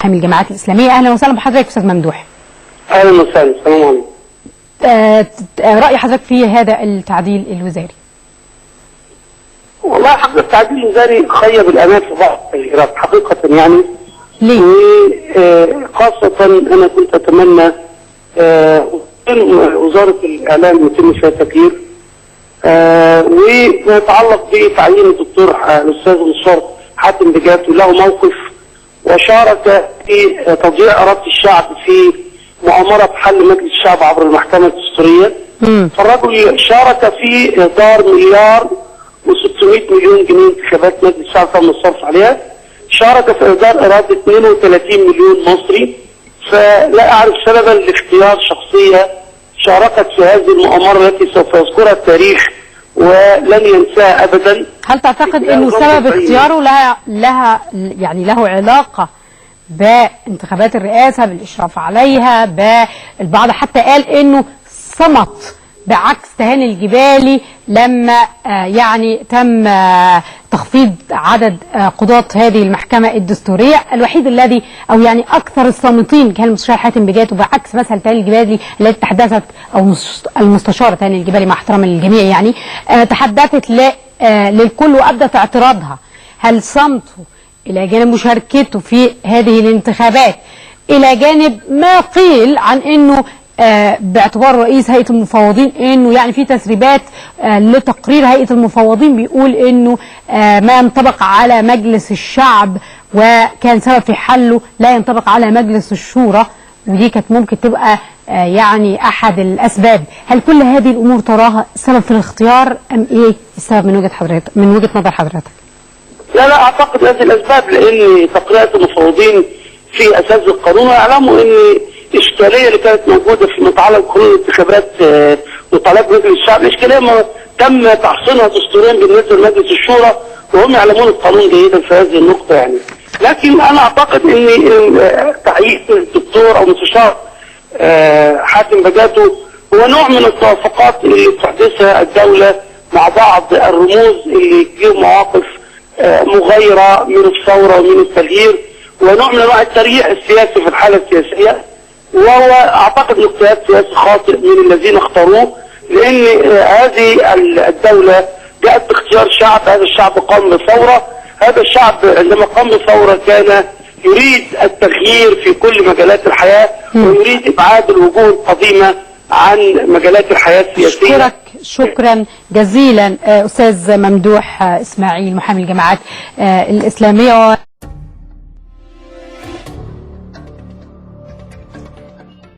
محامي الجماعات الإسلامية. أهلا وسهلا بحضرتك أستاذ ممدوح. أهلا وسهلا، السلام عليكم. رأي حضرتك في هذا التعديل الوزاري؟ والله حق التعديل الوزاري خيب الأمال في بعض التغييرات حقيقة يعني. ليه؟ وخاصة أنا كنت أتمنى وزارة الإعلام يتم فيها تغيير، وما يتعلق بتعيين الدكتور الأستاذ المستشار حاتم بجاتو له موقف وشارك في تضييع إرادة الشعب في مؤامرة بحل مجلس الشعب عبر المحكمة الدستورية. فالرجل شارك في إهدار 1,600,000,000 جنيه انتخابات مجلس الشعب تم الصرف عليها، شارك في إهدار إرادة 32 مليون مصري. فلا أعرف سببا لاختيار شخصية شاركت في هذه المؤامرة التي سوف يذكرها التاريخ ولن ينساها أبدا. هل تعتقد أنه سبب اختياره لها يعني له علاقة بانتخابات الرئاسة، بالإشراف عليها؟ بالبعض حتى قال أنه صمت بعكس تهاني الجبالي لما يعني تم تخفيض عدد قضاة هذه المحكمة الدستورية. الوحيد الذي أو يعني أكثر الصامتين كان المستشار حاتم بجاتو، بعكس مثلا تهاني الجبالي التي تحدثت، أو المستشارة تهاني الجبالي مع احترام للجميع يعني تحدثت للكل وأبدت اعتراضها. هل صمته إلى جانب مشاركته في هذه الانتخابات، إلى جانب ما قيل عن أنه باعتبار رئيس هيئة المفوضين انه يعني في تسريبات لتقرير هيئة المفوضين بيقول انه ما ينطبق على مجلس الشعب وكان سبب في حله لا ينطبق على مجلس الشورى، ودي كانت ممكن تبقى يعني احد الاسباب. هل كل هذه الامور تراها سبب في الاختيار ام ايه السبب من وجهة حضرتك، من وجهة نظر حضرتك؟ لا اعتقد هذه الاسباب، لان تقرير المفوضين في اساس القانون يعلموا ان الاشكالية اللي كانت موجودة في متعلق بقانون الانتخابات وطلب مجلس الشعب، الاشكالية ما تم تحصينها دستوريا بالنسبة لمجلس الشورى، وهم يعلمون القانون جيدا في هذه النقطة يعني. لكن انا اعتقد ان تعيين الدكتور او المستشار حاتم بجاتو هو نوع من التوافقات اللي بتحدثها الدولة مع بعض الرموز اللي ليهم مواقف مغايرة من الثورة ومن التغيير، ونوع من انواع التريح السياسي في الحالة السياسية. وهو اعتقد اجتهاد سياسي خاطئ من الذين اختاروه، لان هذه الدولة جاءت باختيار شعب، هذا الشعب قام بثورة، هذا الشعب عندما قام بثورة كان يريد التغيير في كل مجالات الحياة ويريد ابعاد الوجوه القديمة عن مجالات الحياة السياسية. اشكرك شكرا جزيلا استاذ ممدوح اسماعيل محامي الجماعات الاسلامية.